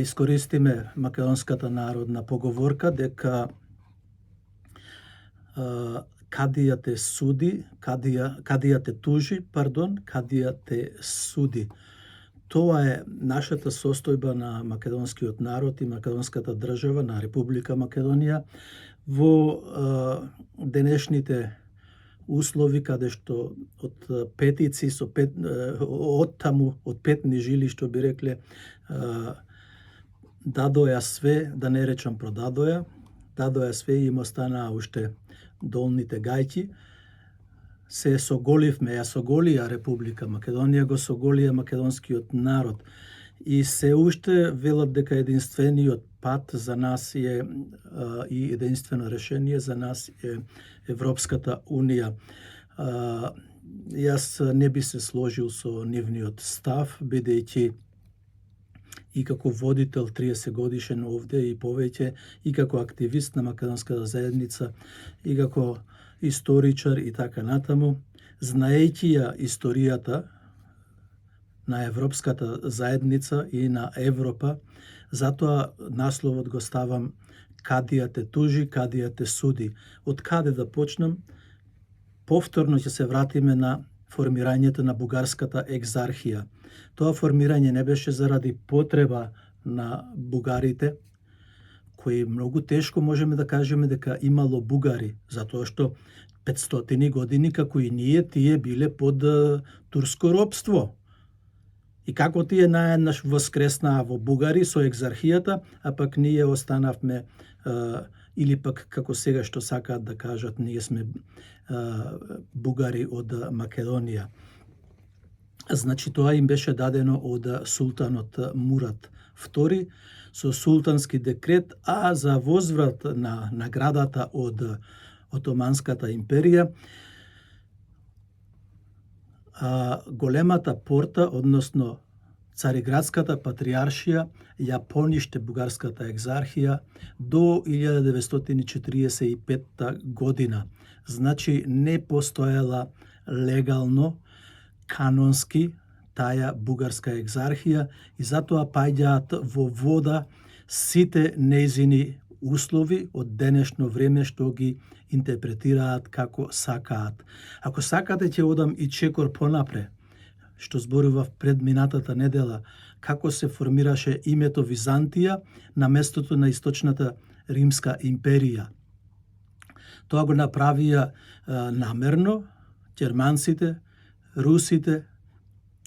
Искористиме македонската народна поговорка дека кадија те суди, кадија те тужи, кадија те суди. Тоа е нашата состојба на македонскиот народ и македонската држава, на Република Македонија во денешните услови каде што од петици од петни жили, што би рекле, дадоја све, да не речам продадоја, дадоја све и им останаа уште долните гајки. Се соголивме, ја соголија Република Македонија, го соголија македонскиот народ. И се уште велат дека единствениот пат за нас е и единствено решение за нас е Европската Унија. Јас не би се сложил со нивниот став, бидејќи и како водител 30 годишен овде и повеќе, и како активист на македонската заедница, и како историчар и така натаму, знаејќи ја историјата на Европската заедница и на Европа, затоа насловот го ставам кадија те тужи, кадија те суди. Од каде да почнам? Повторно ќе се вратиме на формирањето на бугарската екзархија. Тоа формирање не беше заради потреба на бугарите, кои многу тешко можеме да кажеме дека имало бугари, затоа што 500 години како и ние тие биле под турско робство. И како тие наеднаш воскреснаа во бугари со екзархијата, а пак ние останавме, или пак како сега што сакаат да кажат, ние сме бугари од Македонија. Значи тоа им беше дадено од султанот Мурат II со султански декрет, а за возврат на наградата од Отоманската империја, големата порта, односно Цариградската патриаршија, ја пониште бугарската екзархија до 1945 година. Значи не постоела легално, канонски таа бугарска екзархија и затоа паѓаат во вода сите нејзини услови од денешно време што ги интерпретираат како сакаат. Ако сакате ќе одам и чекор понапре, што зборував пред минатата недела, како се формираше името Византија на местото на Источната Римска империја. Тоа го направија намерно германците, русите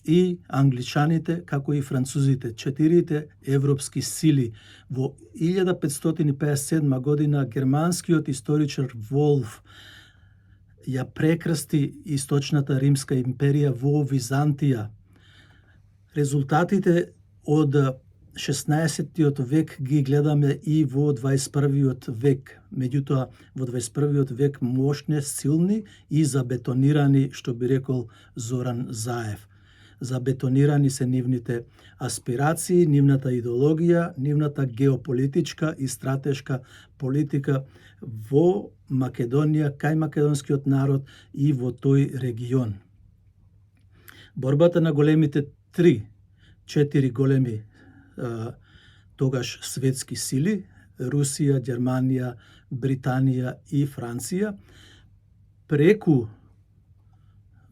и англичаните, како и французите, 4 европски сили. Во 1557 година германскиот историчар Волф ја прекрасти Источната Римска империја во Византија. Резултатите од 16-тиот век ги гледаме и во 21-виот век. Меѓутоа, во 21-виот век мощни, силни и забетонирани, што би рекол Зоран Заев. Забетонирани се нивните аспирации, нивната идеологија, нивната геополитичка и стратешка политика во Македонија, кај македонскиот народ и во тој регион. Борбата на големите 4 големи тогаш светски сили, Русија, Германија, Британија и Франција, преку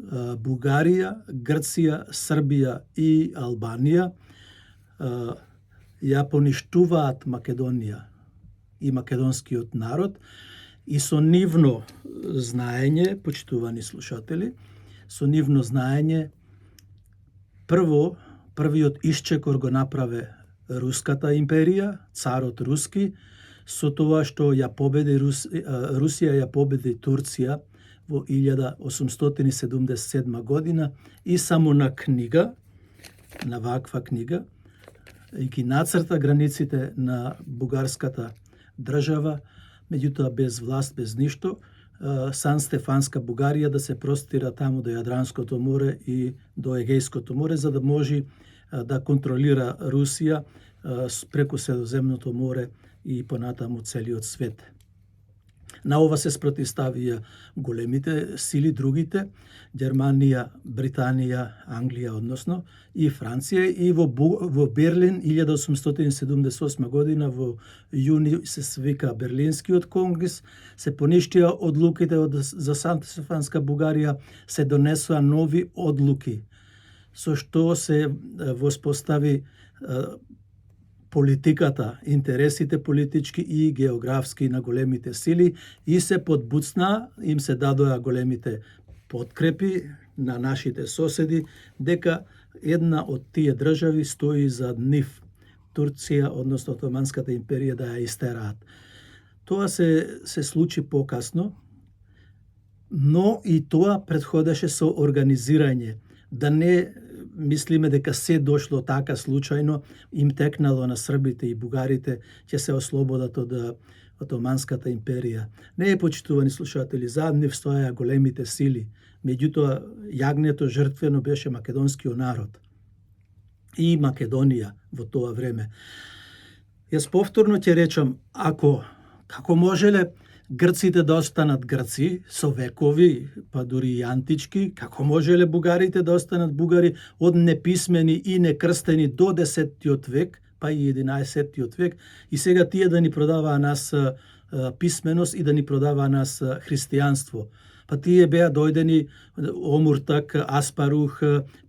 Бугарија, Грција, Србија и Албанија ја поништуваат Македонија и македонскиот народ и со нивно знаење, почитувани слушатели, со нивно знаење првиот исчекор го направе Руската империја, царот Руски, со тоа што ја победи Русија ја победи Турција во 1877 година и само на книга, на ваква книга, и ги нацрта границите на бугарската држава, меѓутоа без власт, без ништо, Сан Стефанска Бугарија да се простира таму до Јадранското море и до Егејското море, за да може да контролира Русија преку Средоземното море и понатаму целиот свет. На ова се спротивставија големите сили, другите, Германија, Британија, Англија, односно, и Франција, и во Берлин 1878 година во јуни се свика Берлинскиот конгрес, се поништија одлуките за Сантостефанска Бугарија, се донесоа нови одлуки, со што се воспостави политиката, интересите политички и географски на големите сили и се подбуцна, им се дадоа големите подкрепи на нашите соседи, дека една од тие држави стои за нив, Турција, односно Отоманската империја, да ја истераат. Тоа се случи покасно, но и тоа претходеше со организирање, да не мислиме дека се дошло така случајно, им текнало на србите и бугарите, ќе се ослободат од Отоманската империја. Не е, почитувани слушатели, зад нив стоја големите сили, меѓутоа јагнето жртвено беше македонскиот народ и Македонија во тоа време. Јас повторно ќе речам, како можеле грците да останат грци со векови, па дури и антички, како можеле бугарите да останат бугари од неписмени и некрстени до 10-тиот век, па и 11-тиот век, и сега тие да ни продаваа нас писменост и да ни продаваа нас христијанство. Па тие беа дојдени Омуртак, Аспарух,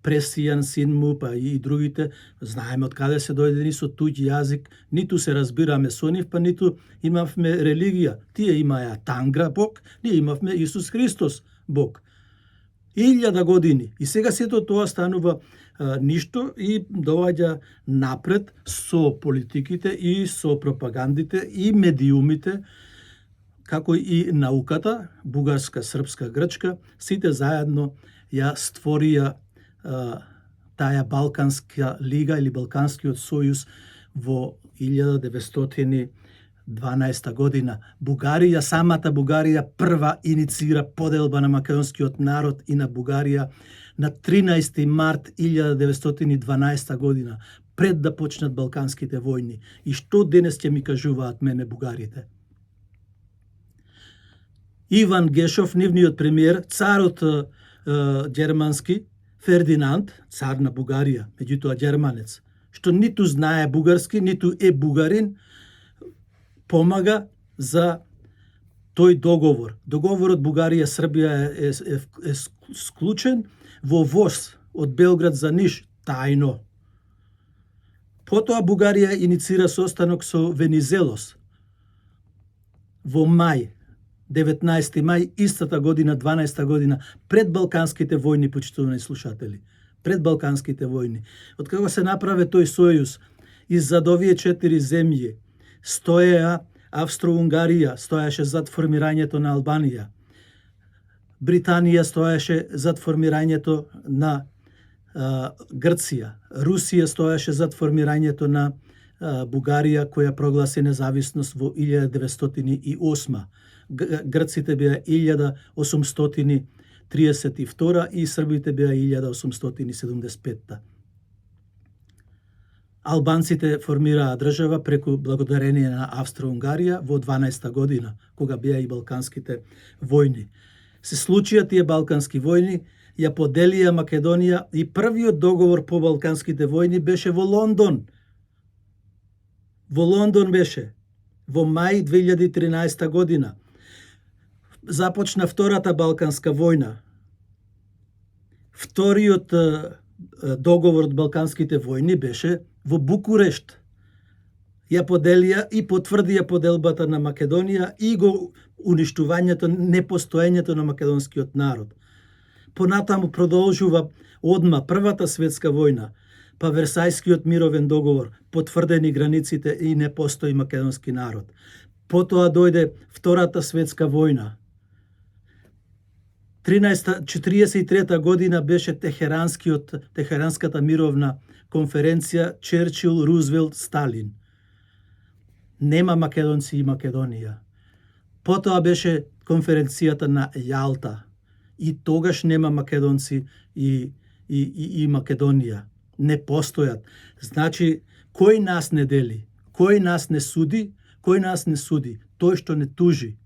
Пресијан, Синму, па и другите, знаеме од каде се дојдени со туѓ јазик, ниту се разбираме со нив, па ниту имавме религија. Тие имаја Тангра Бог, ние имавме Исус Христос Бог. 1000 години. И сега сето тоа станува ништо и доаѓа напред со политиките и со пропагандите и медиумите, како и науката, бугарска, српска, грчка, сите заедно ја створија таа Балканска лига или Балканскиот сојуз во 1912 година. Бугарија, самата Бугарија прва иницира поделба на македонскиот народ и на Бугарија на 13 март 1912 година, пред да почнат Балканските војни. И што денес ќе ми кажуваат мене бугарите? Иван Гешов, нивниот премиер, царот германски, Фердинанд, цар на Бугарија, меѓутоа германец, што ниту знае бугарски, ниту е бугарин, помага за тој договор. Договорот Бугарија-Србија е склучен во воз од Белград за Ниш, тајно. Потоа Бугарија иницира состанок со Венизелос во мај, 19 мај, истата година, 12 година, пред Балканските војни, почитувани слушатели. Пред Балканските војни. Од како се направи тој сојуз, иззад овие 4 земји стоеа Австро-Унгарија, стоеше зад формирањето на Албанија. Британија стоеше зад формирањето на Грција. Русија стоеше зад формирањето на Бугарија, која прогласи независност во 1908. Грците беа 1832 и србите беа 1875. Албанците формираа држава преку благодарение на Австро-Унгарија во 12 година, кога беа и Балканските војни. Се случија тие Балкански војни, ја поделија Македонија и првиот договор по Балканските војни беше во Лондон. Во Лондон беше во мај 2013 година. Започна втората Балканска војна. Вториот договор од Балканските војни беше во Букурешт. Ја поделија и потврдија поделбата на Македонија и го уништувањето, непостоењето на македонскиот народ. Понатаму продолжува одма Првата светска војна, па Версајскиот мировен договор, потврдени границите и не постои македонски народ. Потоа дојде Втората светска војна. 1943 година беше Техеранската мировна конференција Черчил, Рузвелт, Сталин. Нема македонци и Македонија. Потоа беше конференцијата на Јалта. И тогаш нема македонци и Македонија. Не постојат. Значи, кој нас не дели? Кој нас не суди? Кој нас не суди? Тој што не тужи.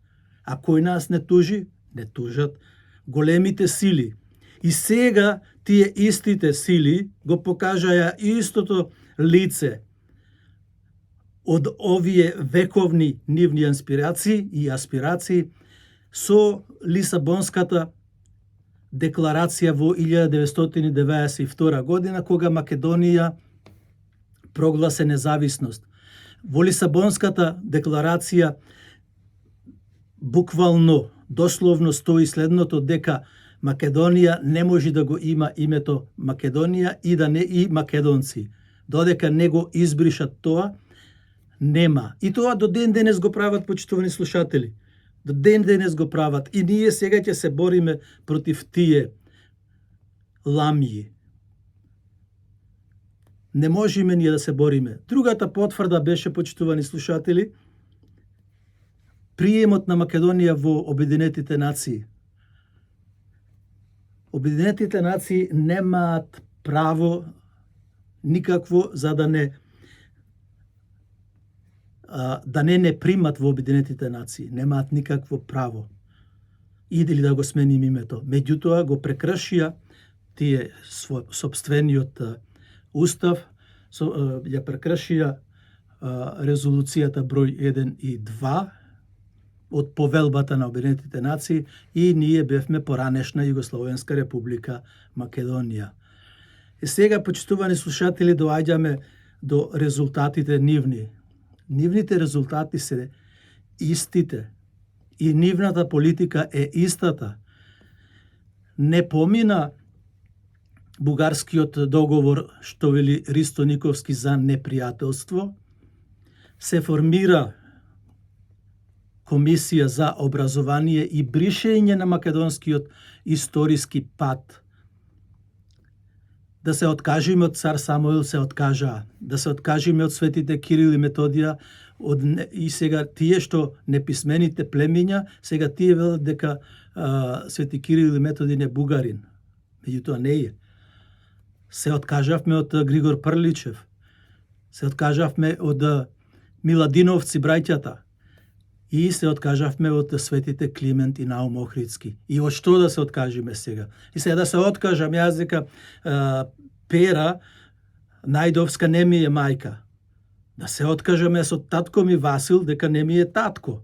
А кој нас не тужи? Не тужат големите сили. И сега тие истите сили го покажаја истото лице од овие вековни нивни инспирации и аспирации со Лисабонската декларација во 1992 година, кога Македонија прогласе независност. Во Лисабонската декларација буквално, дословно стои следното, дека Македонија не може да го има името Македонија и да не и македонци. Додека не го избришат тоа, нема. И тоа до ден денес го прават, почитувани слушатели. До ден денес го прават. И ние сега ќе се бориме против тие ламји. Не можеме ние да се бориме. Другата потврда беше, почитувани слушатели, приемот на Македонија во Обединетите нации. Обединетите нации немаат право никакво за да не примат во Обединетите нации. Немаат никакво право. Или да го сменим името. Меѓутоа го прекршија тие собствениот устав, ја прекршија резолуцијата број 1 и 2 од повелбата на Обединетите нации и ние бевме поранешна Југословенска република Македонија. И сега, почитувани слушатели, доаѓаме до резултатите нивни. Нивните резултати се истите и нивната политика е истата. Не помина бугарскиот договор, што вели Ристо Никовски, за непријателство, се формира комисија за образование и бришење на македонскиот историски пат. Да се откажиме од цар Самуил, се откажаа. Да се откажиме од светите Кирил и Методија, и сега тие што неписмените племиња, сега тие велат дека свети Кирил и Методи не бугарин. Меѓутоа не е. Се откажавме од Григор Прличев. Се откажавме од Миладиновци браќата. И се откажавме од светите Климент и Наум Охридски. И од што да се откажиме сега? И сега да се откажам јас дека Пера Најдовска не ми е мајка. Да се откажам јас од татко ми Васил дека не ми е татко.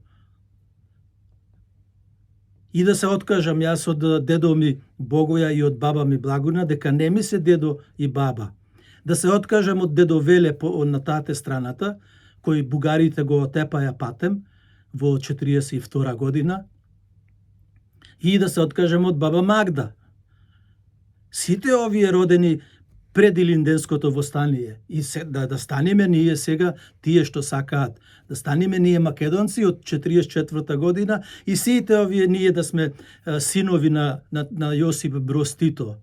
И да се откажам јас од дедо ми Богоја и од баба ми Благуна дека не ми се дедо и баба. Да се откажам од дедо Веле на тате страната, кој бугарите го отепаја патем во 42 година, и да се откажем од баба Магда. Сите овие родени пред Илинденското востание. И да станеме ние сега тие што сакаат. Да станеме ние македонци од 44 година и сите овие ние да сме синови на Јосип Броз Тито.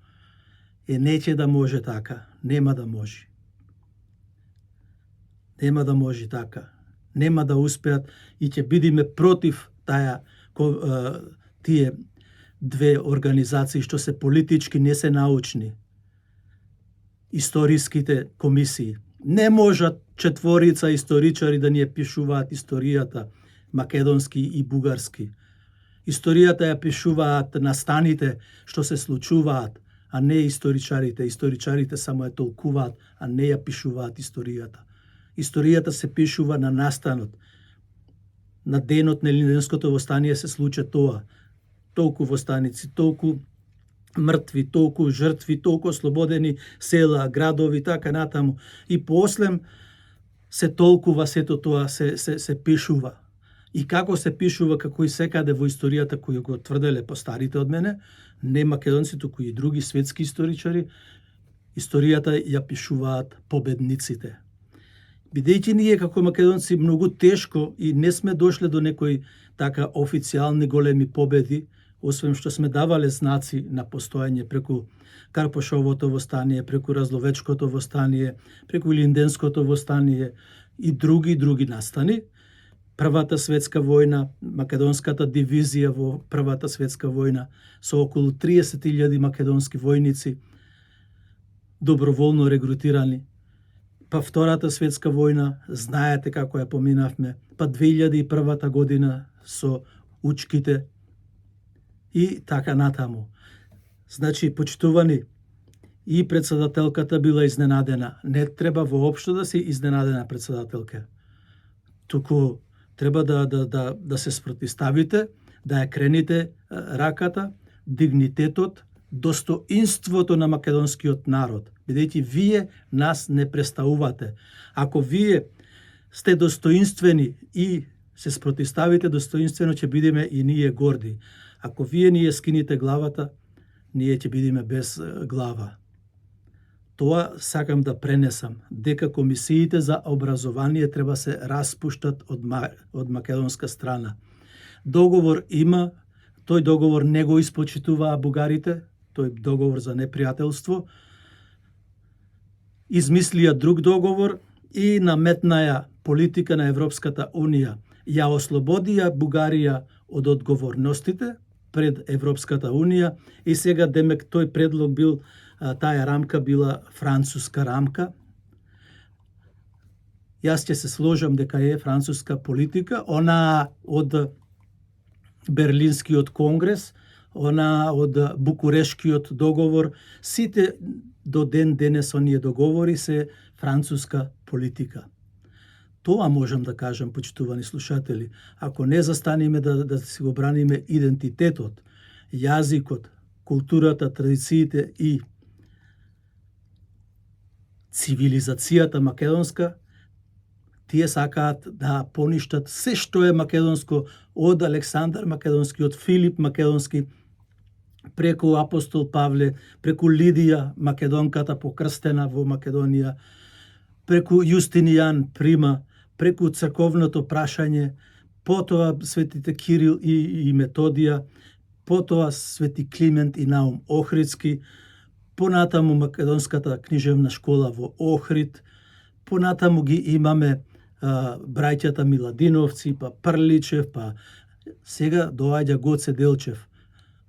Неќе да може така. Нема да може. Нема да може така. Нема да успеат и ќе бидеме против тие две организации што се политички, не се научни. Историските комисии. Не можат четворица историчари да ни ја пишуваат историјата, македонски и бугарски. Историјата ја пишуваат настаните што се случуваат, а не историчарите. Историчарите само ја толкуваат, а не ја пишуваат историјата. Историјата се пишува на настанот. На денот на Илинденското востание се случи тоа. Толку востаници, толку мртви, толку жртви, толку ослободени села, градови, така натаму. И после се толкува сето тоа, се пишува. И како се пишува, како и секаде во историјата која го тврделе постарите од мене, не македонци, туку и други светски историчари, историјата ја пишуваат победниците. Бидејќи ние како македонци многу тешко и не сме дошле до некои така официјални големи победи, освен што сме давале знаци на постојање преку Карпошовото востание, преку Разловечкото востание, преку Илинденското востание и други настани. Првата светска војна, македонската дивизија во Првата светска војна со околу 30.000 македонски војници доброволно регрутирани. Па Втората светска војна, знаете како ја поминавме, па 2001 година со учките и така натаму. Значи, почитувани, и председателката била изненадена. Не треба воопшто да се изненадена председателка. Туку треба да се спротиставите, да ја крените раката, дигнитетот, достоинството на македонскиот народ, бидејќи вие нас не представувате. Ако вие сте достоинствени и се спротиставите достоинствено, ќе бидеме и ние горди. Ако вие ние скините главата, ние ќе бидеме без глава. Тоа сакам да пренесам, дека комисиите за образование треба се распуштат од македонска страна. Договор има, тој договор не го испочитуваа бугарите, тој договор за непријателство. Измислија друг договор и наметнаја политика на Европската Унија. Ја ослободија Бугарија од одговорностите пред Европската Унија и сега демек тој предлог бил, таа рамка била француска рамка. Јас ќе се сложам дека е француска политика, она од Берлинскиот конгрес, она од Букурешкиот договор, сите до ден денес оние договори се француска политика. Тоа можам да кажам, почитувани слушатели, ако не застанеме да си го браниме идентитетот, јазикот, културата, традициите и цивилизацијата македонска, тие сакаат да поништат се што е македонско, од Александар Македонски, од Филип Македонски, преку апостол Павле, преку Лидија Македонката покрстена во Македонија, преку Јустинијан Прима, преку црковното прашање, потоа светите Кирил и Методија, потоа свети Климент и Наум Охридски, понатаму македонската книжевна школа во Охрид, понатаму ги имаме браќата Миладиновци, па Прличев, па сега доаѓа Гоце Делчев.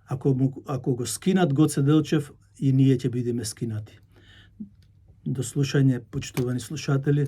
Ако го скинат Гоце Делчев, и ние ќе бидеме скинати. До слушање, почитувани слушатели,